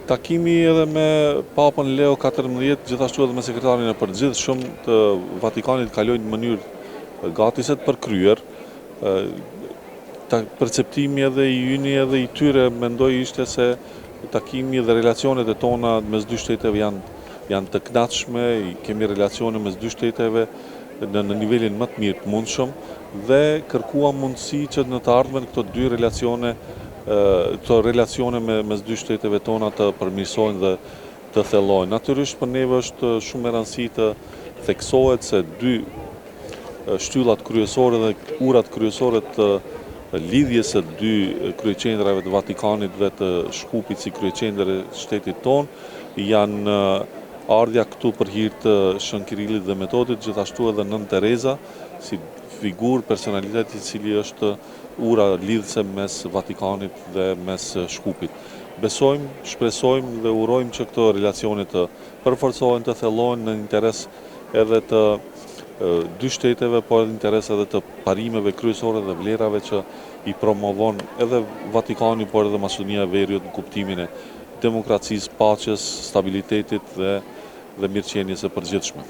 Takimi edhe me Papën Leo 14, gjithashtu edhe me sekretarin e përgjithshëm të Vatikanit kaloi në mënyrë gati se të përkryer. Perceptimi edhe i yni edhe i tyre mendoj ishte se takimi dhe relacionet e tona mes dy shteteve janë janë të kënaqshme, kemi relacione mes dy shteteve në në nivelin më të mirë të mundshëm dhe kërkuam mundësi që në të ardhmen këto dy relacione këto relacione me mes dy shteteve tona të përmirësohen dhe të thellohen. Natyrisht për neve është shumë me rëndësi të theksohet se dy shtyllat kryesore dhe urat kryesore të lidhjes së dy kryeqendrave të Vatikanit dhe të Shkupit si kryeqendër e shtetit tonë janë ardhja këtu për hir të Shën Kirilit dhe Metodit, gjithashtu edhe Nënë Tereza si figurë, personalitet i cili është ura lidhëse mes Vatikanit dhe mes Shkupit. Besojmë, shpresojmë dhe urojmë që këto relacione të përforcohen, të thellohen në interes edhe të dy shteteve, por edhe interes edhe të parimeve kryesore dhe vlerave që i promovon edhe Vatikani, por edhe Maqedonia e Veriut në kuptimin e demokracisë, paqes, stabilitetit dhe dhe mirëqenies së përgjithshme.